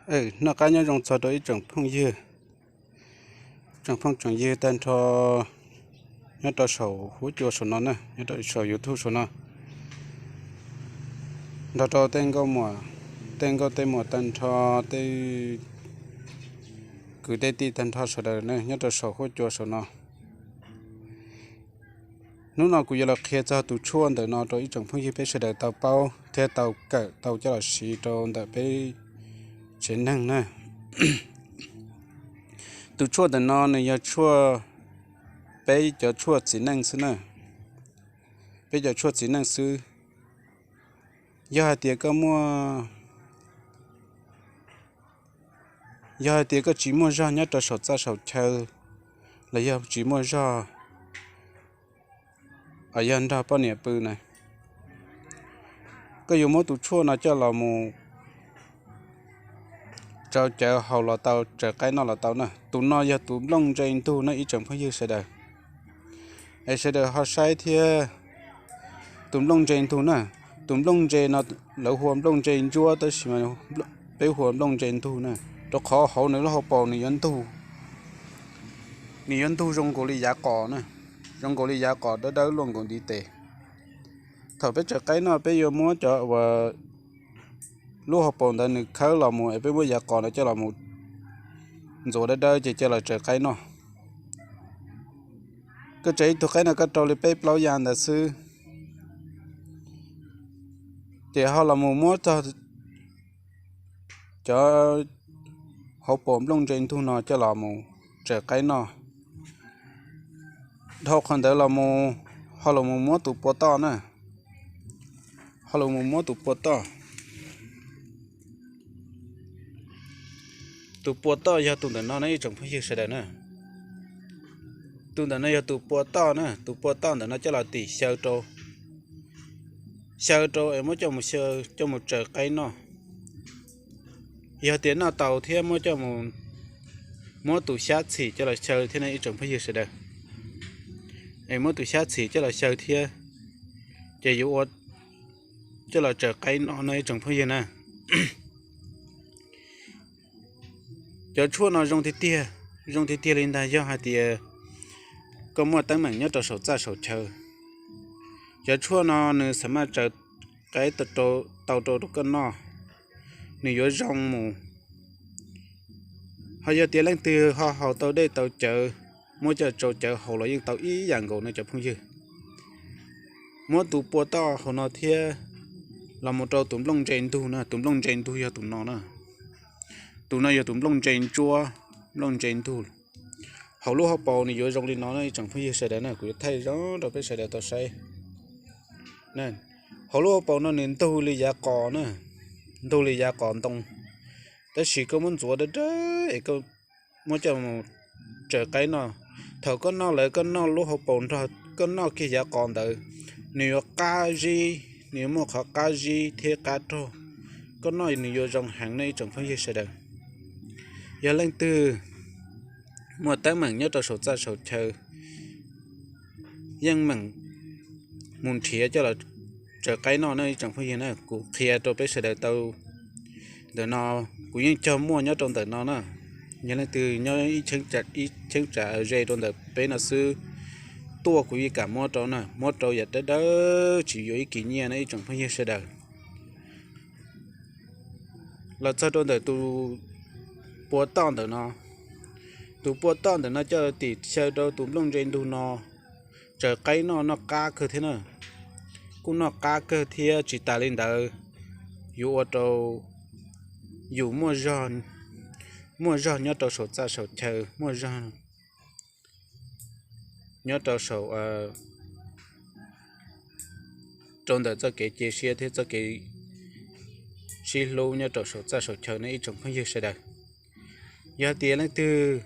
Noj qab nyob zoo txog rau ib tsoom phooj ywg, tsoom phooj tsoom ywg tag nrho nyob rau saum huab cua saum no na, nyob rau saum YouTube saum no, nrog rau tej nkauj muam, tej nkauj tej muam tag nrho, tej kwv tej tij tag nrho sawv daws na nyob rau saum huab cua saum no. Hnub no kuv yuav los qhia txog tus tshuaj ntawm no rau ib tsoom phooj ywg peb sawv daws tau paub thiab tau kawm tau coj los siv rau ntawm peb tsev neeg na. Tus tshuaj ntawm no nws yog tshuaj, peb cov tshuaj txiv neej xwb na, peb cov tshuaj txiv neej xwb. Yog hais tias koj muaj, yog hais tias koj tsis muaj zog nyob rau saum txaj saum chaw, los yog tsis muaj zog, yog nrog poj niam pw na, koj yuav muab tus tshuaj no coj los mus tsau cawv haus los tau, tsaws qaib noj los tau na. Tus no yog tus nplooj ntse ntug na ib tsoom phooj ywg sawv daws, es sawv daws ho saib thiab. Tus nplooj ntse ntug na, tus nplooj ntse no lawv hu ua nplooj ntse ntsuab tab sis mas peb hu ua nplooj ntse ntug na, rau qhov hauv nws lub hauv paus nws yuav ntug, nws yuav ntug zoo nkaus li yav qos na, zoo nkaus li yav qos dawb dawb luaj nkaus ntiv tes. Thaum peb tsaws qaib noj peb yuav muab cov uas lub hauv paus ntawd nws khawb los mus es peb muab yav qos ntawd coj los mus ntxuav dawb dawb ces coj los tsaws qaib noj. Koj tsaws ib tug qaib no koj rau li peb plaub yav ntawd xwb, ces ho los mus muab txog cov hauv paus nplooj ntse ntug no coj los mus tsaws qaib noj. Dhau qhov ntawd los mus, ho los mus muab tus pua toj na, ho los mus muab tus pua toj. Tus pua toj yog tus ntawm no na ib tsoom phooj ywg sawv daws na. Tus ntawm no yog tus pua toj na, tus pua toj ntawm no coj los tim xyaw rau, xyaw rau es muab coj mus xyaw coj mus tsaws qaib noj. Yog tias noj tau thiab muab coj mus, muab tus xyab txhim coj los xyaw thiab na ib tsoom phooj ywg sawv daws, es muab tus xyab txhim coj los xyaw thiab, ces yuav ua coj los tsaws qaib noj no ib tsoom phooj ywg na. Cov tshuaj no zoo tiag tiag, zoo tiag tiag li ntag yog hais tias koj muaj teeb meem nyob rau saum txaj saum chaw. Cov tshuaj no nws xam maj tsaws qaib tau rau koj noj, nws yuav zoo mus. Ho yog tias leej twg ho haus tau dej tau cawv, muab coj tsau cawv haus los yeej tau ib yam nkaus no cov phooj ywg. Muab tus pua toj hauv no thiab los mus rau tus nplooj ntse ntug na, tus nplooj ntse ntug yog tus no na. Tus no yog tus nplooj ntse ntsuab, nplooj ntse ntug. Hauv lub hauv paus nws yuav zoo li no na ib tsoom phooj ywg sawv daws na, kuv yuav thaij zoo rau peb sawv daws tau saib. Hauv lub hauv paus no nws ntug li yav qos na, ntug li yav qos ntoo, tab sis koj muab ntxuav dawb dawb es koj muab coj mus tsaws qaib noj. Thaum koj noj lawm koj noj lub hauv paus nrog koj noj kiag yav qos ntawd, nws yuav qab zib, nws yuav muaj qhov qab zib thiab qab rog. Koj noj nws yuav zoo heev na ib tsoom phooj ywg sawv daws. Yog leej twg muaj teeb meem nyob rau saum txaj saum chaw, yeej meem mus nrhiav coj los tsaws qaib noj na ib tsoom phooj ywg na. Kuv qhia rau peb sawv daws tau ntawm no, kuv yeej cog muaj nyob rau ntawm no na. Yog leej twg nyob ib cheeb tsam ze rau ntawm peb no xwb, tuaj kuv yeej kam muab rau na, muab rau yam dawb dawb tsis yuav ib kis nyiaj na ib tsoom phooj ywg sawv daws. Los txog rau ntawm tus pua toj ntawm no, tus pua toj ntawm no coj tim xyaw rau tus nplooj ntse ntug no, tsaws qaib noj noj qab kawg thiab na. Kuj noj qab kawg thiab tsis tas li ntawd, yuav ua rau yus muaj zog nyob rau saum txaj saum chaw, muaj zog nyob rau saum, rau ntawm txoj kev cia siab thiab txoj kev sib hlub nyob rau saum txaj saum chaw no ib tsoom phooj ywg sawv daws. Yog tias leej twg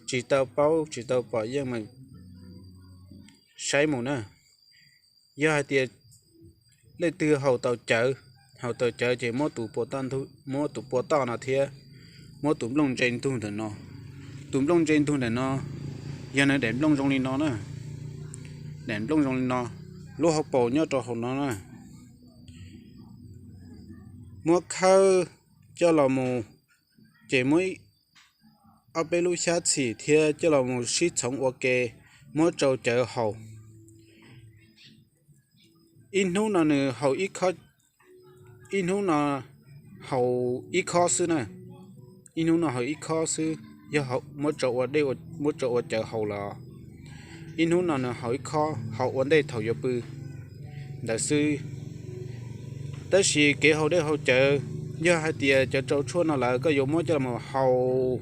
tsis tau paub tsis tau pom yeej meem saib mus na. Yog hais tias leej twg haus tau cawv, haus tau cawv ces muab tus pua toj no thiab muab tus nplooj ntse ntug ntawm no. Tus nplooj ntse ntug ntawm no yog nws daim nplooj zoo li no na, daim nplooj zoo li no, lub hauv paus nyob rau hauv no na. Muab khawb coj los mus, ces muab ob peb lub xyab txhim thiab coj los mus sib txhoov ua ke, muab tsau cawv haus. Ib hnub no nws haus ib khob, ib hnub no haus ib khob xwb na. Ib hnub no haus ib khob xwb, yog muab tsau ua dej, muab tsau ua cawv haus los, ib hnub no nws haus ib khob, haus ua ntej thaum yuav pw ntawd xwb. Tab sis kev haus dej haus cawv, yog hais tias cov tsau tshuaj no lawm koj yuav muab coj los haus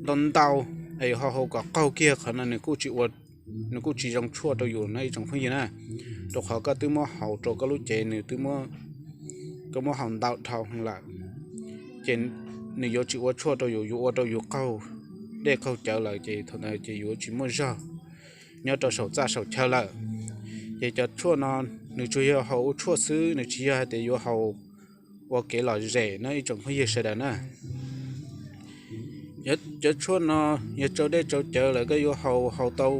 ntau ntau, es ho haus kom qaug kiag qhov no nws kuj tsis zoo tshuaj rau yus no ib tsoom phooj ywg na. Rau qhov koj twb muab haus rau koj lub cev, nws twb muab, koj muab haus ntau dhau lawm, ces nws yuav tsis ua tshuaj rau yus, yuav ua rau yus qaug dej qaug cawv lawm, ces thaum ntawd ces yuav tsis muaj zog nyob rau saum txaj saum chaw lawm. Ces cov tshuaj no nws tsuas yog haus ua tshuaj xwb, nws tsis yog hais tias yuav haus ua kev lom zem no ib tsoom phooj ywg sawv daws na. Cov tshuaj no yog tsau dej tsau cawv lawm koj yuav haus, haus tau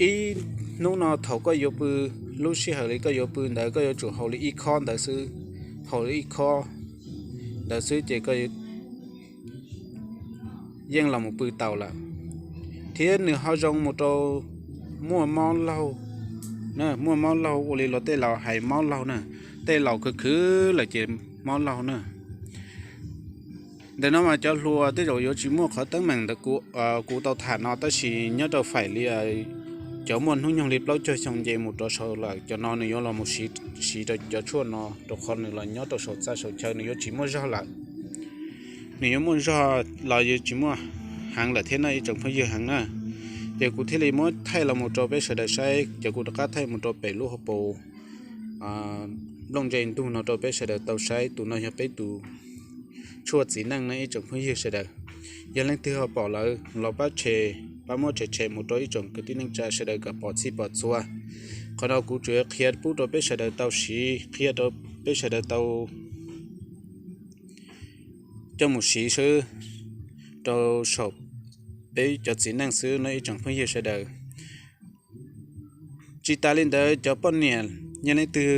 ib hnub no thaum koj yuav pw, lub sij hawm li koj yuav pw ntawd koj yuav tsum haus li ib khob ntawd xwb, haus li ib khob ntawd xwb ces koj yeej los mus pw tau lawm. Thiab nws ho zoo mus rau muaj mob laug, muaj mob laug ua li luag tej laus hais mob laug na, tej laus khwv khwv lawm ces mob laug na. Ntawm no mas cov hluas tej zaum yuav tsis muaj qhov teeb meem ntawm kuv tau tham no, tab sis nyob rau faim li cov muaj hnub nyoog li plaub caug xyoo nce mus rau saud lawm, cov no nws yuav los mus siv rau cov tshuaj no, rau qhov nws los nyob rau saum txaj saum chaw nws yuav tsis muaj zog lawm. Nws yuav muaj zog los yuav tsis muaj heev lawm thiab no ib tsoom phooj ywg heev na. Ces kuv thiaj li muab thaij los mus rau peb sawv daws saib, ces kuv rov qab thaij mus rau pem lub hauv paus nplooj ntsej ntug no rau peb sawv daws tau saib. Tus no yog peb tus tshuaj txiv neej no ib tsoom phooj ywg sawv daws. Yog leej twg ho pom lawm los pab tshem, pab muab tshem tshem mus rau ib tsoom kwv tij neej tsa sawv daws kom pom txhij pom txhua. Qhov no kuv tsuas qhia pub rau peb sawv daws tau siv, qhia rau peb sawv daws tau coj mus siv xwb, rau saum peb cov txiv neej xwb no ib tsoom phooj ywg sawv daws. Tsis tas li ntawd cov poj niam, yog leej twg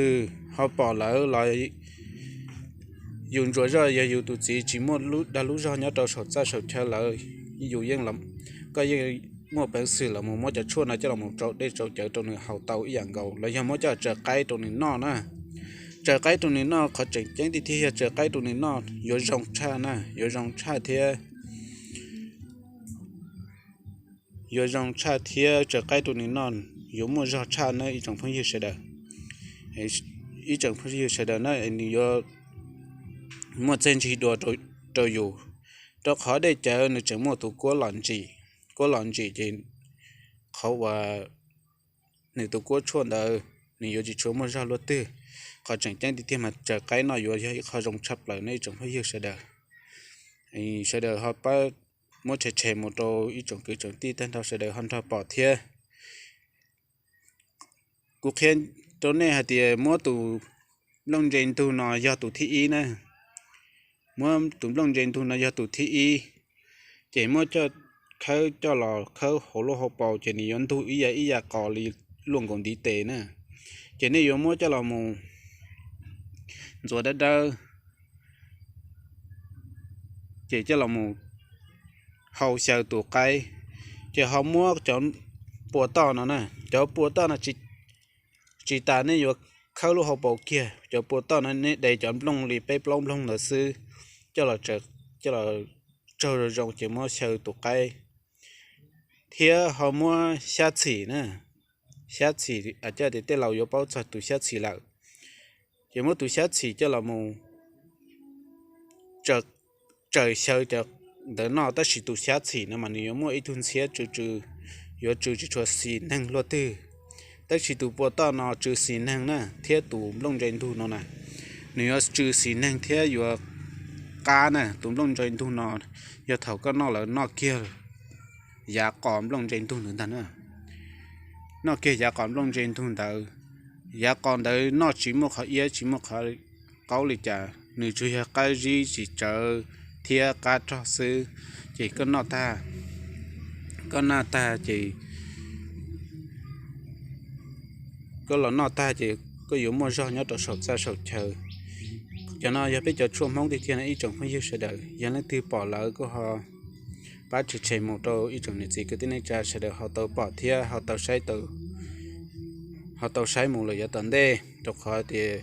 ho pom lawm los yus ntsuas zoj yog yus tus txiv tsis muaj dag lub zog nyob rau saum txaj saum chaw lawm, yus yeej, koj yeej muaj peev xwm los mus muab cov tshuaj no coj los mus tsau dej tsau cawv rau nws haus tau ib yam nkaus, los yog muab coj tsaws qaib rau nws noj na. Tsaws qaib rau nws noj, qhov tseem ceeb tiag tiag yog tsaws qaib rau nws noj yuav zoo tshaj na, yuav zoo tshaj thiab yuav zoo tshaj thiab tsaws qaib rau nws noj yuav muaj zog tshaj na ib tsoom phooj ywg sawv daws. Ib tsoom phooj ywg sawv daws na, nws yuav muaj txiaj ntsig dua rau yus, rau qhov dej cawv nws tseem muaj tus kuab los ntsim, kuab los ntsim ces qhov uas nws tus kuab tshuaj ntawd nws yuav tsis tshua muaj zog luaj twg. Qhov tseem ceeb tiag tiag mas tsaws qaib noj yuav yog ib qho zoo tshaj plaws no ib tsoom phooj ywg sawv daws. Sawv daws ho pab muab tshem tshem mus rau ib tsoom kwv tsoom tij tag nrho sawv daws ho nrog pom thiab. Kuv qhia rau nej hais tias muab tus nplooj ntse ntug no yog tus thib ib na. Muab tus nplooj ntse ntug no yog tus thib ib, ces muab coj khawb coj los khawb hauv lub hauv paus ces nws yuav ntug ib yam ib yam qos li luaj nkaus ntiv tes na. Ces nej yuav muab coj los mus ntxuav dawb dawb, ces coj los mus hau xyaw tus qaib, ces ho muab cov pua toj no na, cov pua toj no tsis tas nej yuav khawb lub hauv paus kiag, cov pua toj no nej de cov nplooj li peb plaub nplooj ntawd xwb, coj los tsaug zoo zoo ces muab xyaw tus qaib, thiab ho muab xyab txhim na, xyab txhim coj tias tej laus yuav paub txog tus xyab txhim lawm, ces muab tus xyab txhim coj los mus tsaws xyaw cov ntawd noj, tab sis tus xyab txhim no mas nws yuav muaj ib tug ntxhiab tsw tsw, yuav tsw tsis tshua xis neeg luaj twg. Tab sis tus pua toj no tsw xis neeg na, thiab tus nplooj ntse ntug no na, nws yuav tsw xis neeg thiab yuav qab na. Tus nplooj ntse ntug no yog thaum koj noj lawm noj kiag yav qos nplooj ntse ntug ntawd ntag na, noj kiag yav qos nplooj ntse ntug ntawd. Yav qos ntawd noj tsis muaj qhov iab tsis muaj qhov qaub li cas, nws tsuas yog qab zib tsis tsawv thiab qab rog xwb. Ces koj noj tag, koj noj tag ces koj los noj tag ces koj yuav muaj zog nyob rau saum txaj saum chaw. Cov no yog peb cov tshuaj Hmoob tiag tiag no ib tsoom phooj ywg sawv daws. Yog leej twg pom lawm kuj ho pab tshem tshem mus rau ib tsoom niam txiv kwv tij neej tsa sawv daws ho tau pom thiab ho tau saib, ho tau saib mus lawm yav tom ntej, rau qhov tias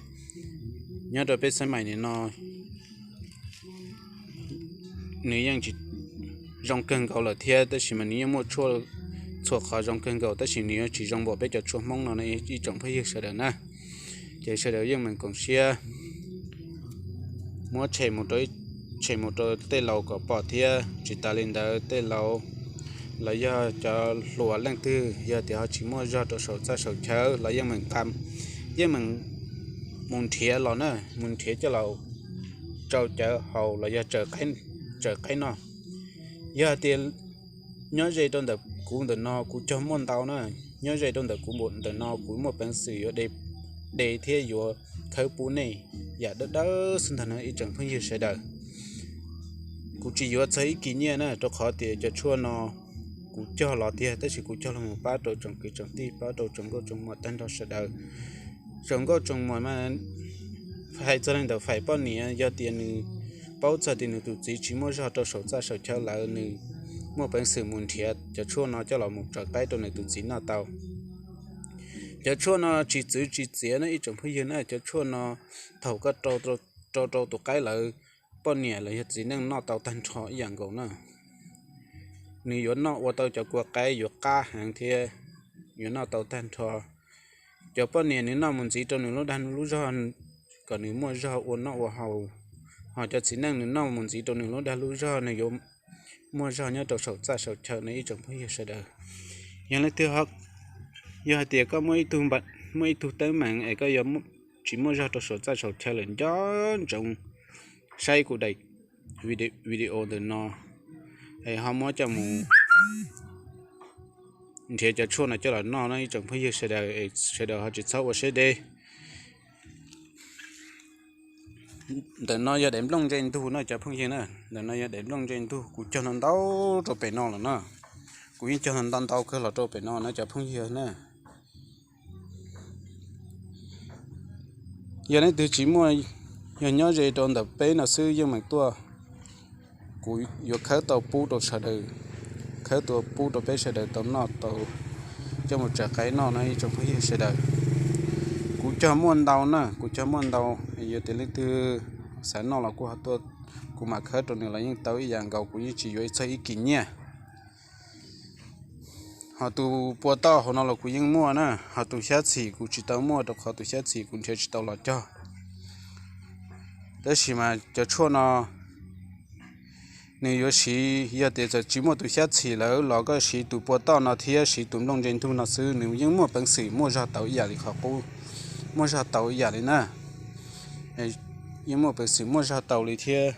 nyob rau peb xab maim nim no nws yeej tsis zoo kawg nkaus lawm thiab, tab sis mas nws yeej muaj tshuaj txhua qhov zoo kawg nkaus, tab sis nws yuav tsis zoo npaum peb cov tshuaj Hmoob no ib tsoom phooj ywg sawv daws na. Ces sawv daws yeej meem koom siab muab tshem mus rau, tshem mus rau tej laus kom pom thiab. Tsis tas li ntawd tej laus los yog cov hluas leej twg yog tias ho tsis muaj zog rau saum txaj saum chaw los yeej meem, yeej meem mus nrhiav los na, mus nrhiav coj los tsau cawv haus los yog tsaws qaib noj. Yog tias nyob ze rau ntawm kuv ntawm no kuv cog muaj ntau na, nyob ze rau ntawm kuv ntawm no kuv muaj peev xwm yuav de, de thiab yuav khawb pub nej yam dawb dawb xwb ntag no ib tsoom phooj ywg sawv daws. Kuv tsis yuav txog ib kis nyiaj na, rau qhov tias cov tshuaj no kuv cog los tiag, tab sis kuv cog los mus pab rau tsoom kwv tsoom tij, pab rau tsoom nkauj tsoom muam tag nrho sawv daws. Tsoom nkauj tsoom muam mas hais txog li ntawm fais poj niam, yog tias nws paub txog tias nws tus txiv tsis muaj zog rau saum txaj saum chaw lawm, nws muaj peev xwm mus nrhiav cov tshuaj no coj los mus tsaws qaib rau nws tus txiv noj tau. Cov tshuaj no tsis txwv tsis txiav na ib tsoom phooj ywg na, cov tshuaj no thaum koj rau rau tus qaib lawm, poj niam los yog txiv neej noj tau tag nrho ib yam nkaus na. Nws yuav noj ua tau cov kua qaib yuav qab heev thiab yuav noj tau tag nrho. Cov poj niam nws noj mus ntxiv rau nws lub dag lub zog kom nws muaj zog ua noj ua haus, ho cov txiv neej nws noj mus ntxiv rau nws lub dag lub zog nws yuav muaj zog nyob rau saum txaj saum chaw no ib tsoom phooj ywg sawv daws. Yog leej twg, yog hais tias koj muaj ib tug, muaj ib tug teeb meem es koj yuav tsis muaj zog rau saum txaj saum chaw lawm, nco ntsoov saib kuv daim video ntawm no es ho muab coj mus nrhiav cov tshuaj no coj los noj no ib tsoom phooj ywg sawv daws es sawv daws ho tsis txhob ua siab deb. Ntawm no yog daim nplooj ntse ntug no cov phooj ywg na, ntawm no yog daim nplooj ntse ntug kuv cog ntau ntau rau pem no lawm na. Kuv yeej cog ntau ntau kawg los rau pem no no cov phooj ywg na. Yog leej twg tsis muaj, yog nyob ze rau ntawm peb no xwb yeej meem tuaj, kuv yuav khawb tau pub rau sawv daws, khawb tau pub rau peb sawv daws tau noj tau, coj mus tsaws qaib noj no ib tsoom phooj ywg sawv daws. Kuv cog muaj ntau na, kuv cog muaj ntau, yog tias leej twg xav noj los kuj ho tuaj, kuv mam khawb rau nws los yeej tau ib yam nkaus, kuv yeej tsis yuav txog ib kis nyiaj. Ho tus pua toj hauv no los kuv yeej muaj na, ho tus xyab txhim kuv tsis tau muaj rau qhov tus xyab txhim kuv nrhiav tsis tau los cog. Tab sis mas cov tshuaj no nws yuav siv, yog tias txawm tsis muaj tus xyab txhim lawm los koj siv tus pua toj no thiab siv tus nplooj ntse ntug no xwb nws yeej muaj peev xwm muaj zog tau ib yam li qhov qub, muaj zog tau ib yam li na. Yeej muaj peev xwm muaj zog tau li thiab.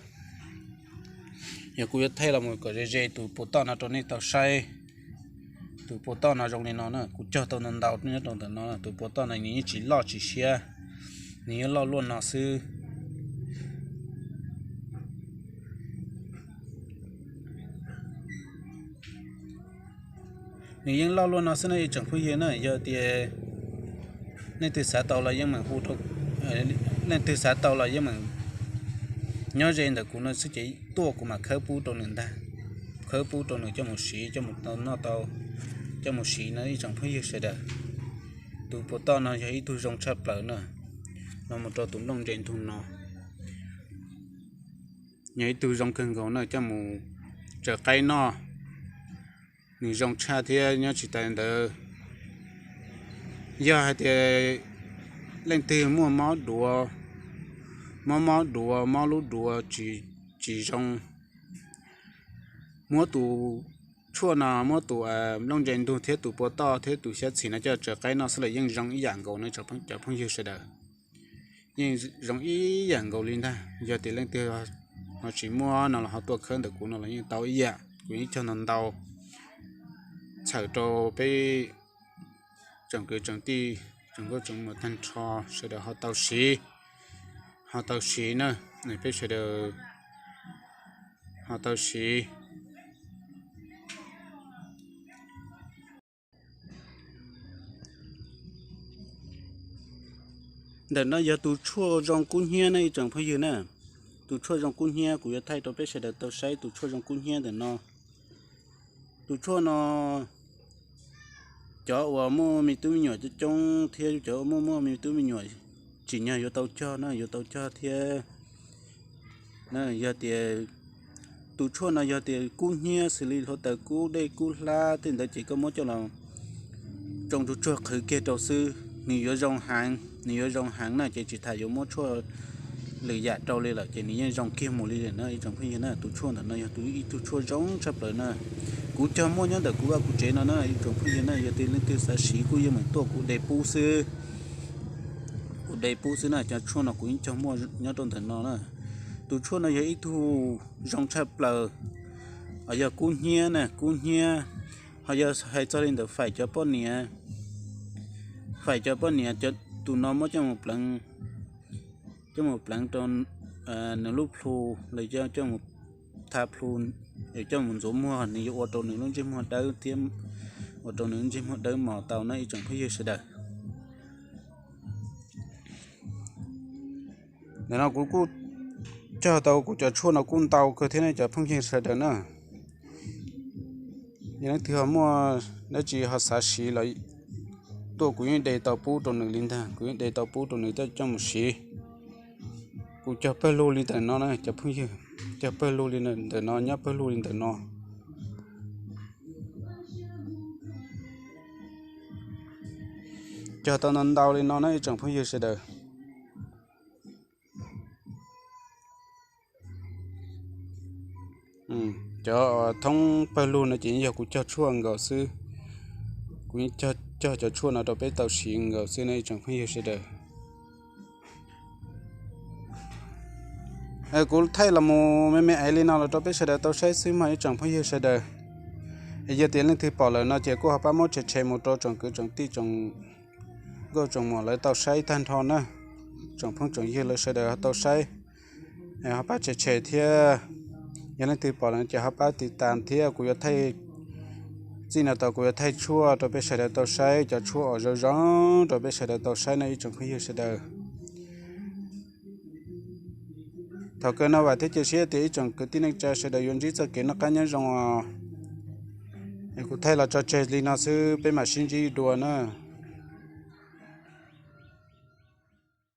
Yog kuv yuav thaij los mus kom ze ze tus pua toj no rau nej tau saib. Tus pua toj no zoo li no na, kuv cog tau ntau ntau nyob rau ntawm no, tus pua toj no nws yeej tsis loj tsis siab, nws yeej loj luaj no xwb. Nws yeej loj luaj no xwb no ib tsoom phooj ywg na, yog tias leej twg xav tau los yeej meem hu, leej twg xav tau los yeej meem nyob ze ntawm kuv no xwb ces tuaj kuv mam khawb pub rau nws ntag, khawb pub rau nws coj mus siv, coj mus tau noj tau, coj mus siv no ib tsoom phooj ywg sawv daws. Tus pua toj no yog ib tug zoo tshaj plaws na, no mus rau tus nplooj ntse ntug no, yog ib tug zoo kawg nkaus na coj mus tsaws qaib noj. Nws zoo tshaj thiab nyob tsis tas ntawd, yog hais tias leej twg muaj mob duav, mob mob duav, mob lub duav tsis zoo, muab tus tshuaj no, muab tus nplooj ntse ntug thiab tus pua toj thiab tus xyab txhim no coj tsaws qaib noj xwb los yeej zoo ib yam nkaus no cov phooj ywg sawv daws. Yeej zoo ib yam nkaus li ntag. Yog tias leej twg ho tsis muaj no los ho tuaj khawb ntawm kuv no los yeej tau ib yam. Kuv yeej cog ntau ntau txhawm rau peb tsoom kwv tsoom tij, tsoom nkauj tsoom muam tag nrho sawv daws ho tau siv, ho tau siv na, peb sawv daws ho tau siv. Ntawm no yog tus tshuaj zoo kub hnyiab na ib tsoom phooj ywg na. Tus tshuaj zoo kub hnyiab kuv yuav thaij rau peb sawv daws tau saib tus tshuaj zoo kub hnyiab ntawm no. Tus tshuaj no cov uas muaj me tub me nyuam coob coob thiab cov uas muaj muaj me tub me nyuam tsim nyog yuav tau cog na yuav tau cog thiab. Yog tias tus tshuaj no yog tias kub hnyiab xws li hluav taws kub dej kub hlab tej ntawd ces koj muab coj los tsoo tsuag tsuag qhwv kiag rau xwb, nws yuav zoo heev, nws yuav zoo heev na ces tsis tas yuav muab tshuaj lwm yam rau li lawm ces nws yeej zoo kiag mus li lawm na ib tsoom phooj ywg na. Tus tshuaj ntawm no yog tus ib tug tshuaj zoo tshaj plaws na. Kuv cog muaj nyob ntawm kuv vaj kuv tsev no na ib tsoom phooj ywg na, yog tias leej twg xav siv kuj yeej meem tuaj kuv de pub xwb. Kuv de pub xwb na, cov tshuaj no kuv yeej cog muaj nyob rau ntawm no na. Tus tshuaj no yog ib tug zoo tshaj plaws, yog kub hnyiab na, kub hnyiab. Ho yog hais txog li ntawm faim cov poj niam, faim cov poj niam cov tus no muab coj mus pleev, coj mus pleev rau nws lub plhu los coj mus tha plhu, coj mus ntxuav muag nws yuav ua rau nws lub ntsej muag dawb thiab ua rau nws lub ntsej muag dawb mos tau na ib tsoom phooj ywg sawv daws. Ntawm no kuv kuj cog tau kuv cov tshuaj no kuj ntau kawg thiab ne cov phooj ywg sawv daws na. Yog leej twg ho muaj dab tsi ho xav siv los tuaj kuv yeej de tau pub rau nws li ntag, kuv yeej de tau pub rau nws coj mus siv. Kuv cog pawg lug li ntawm no na cov phooj ywg, cog pawg lug li ntawm no nyob pawg lug li ntawm no. Cog tau ntau ntau li no na ib tsoom phooj ywg sawv daws. Cov thoob pawg lug no ces yog kuv cog tshuaj nkaus xwb. Kuv yeej cog cov tshuaj no rau peb tau siv nkaus xwb no ib tsoom phooj ywg sawv daws. Kuv thaij los mus me me aiv li no los rau peb sawv daws tau saib xwb mog ib tsoom phooj ywg sawv daws. Yog tias leej twg pom lawm no ces kuj ho pab muab tshem tshem mus rau tsoom kwv tsoom tij tsoom nkauj tsoom muam lawv tau saib tag nrho na. Tsoom phooj tsoom ywg lawv sawv daws ho tau saib, ho pab tshem tshem thiab. Yog leej twg pom lawm ces ho pab tiv tas thiab kuv yuav thaij, txij no tau kuv yuav thaij tshuaj rau peb sawv daws tau saib, cov tshuaj uas zoo zoo rau peb sawv daws tau saib no ib tsoom phooj ywg sawv daws. Thaum kawg no vam thiab cia siab tias ib tsoom kwv tij neej tsa sawv daws yuav ntsib txoj kev noj qab nyob zoo os. Kuv thaij los tso tseg li no xwb peb mam sib ntsib dua na.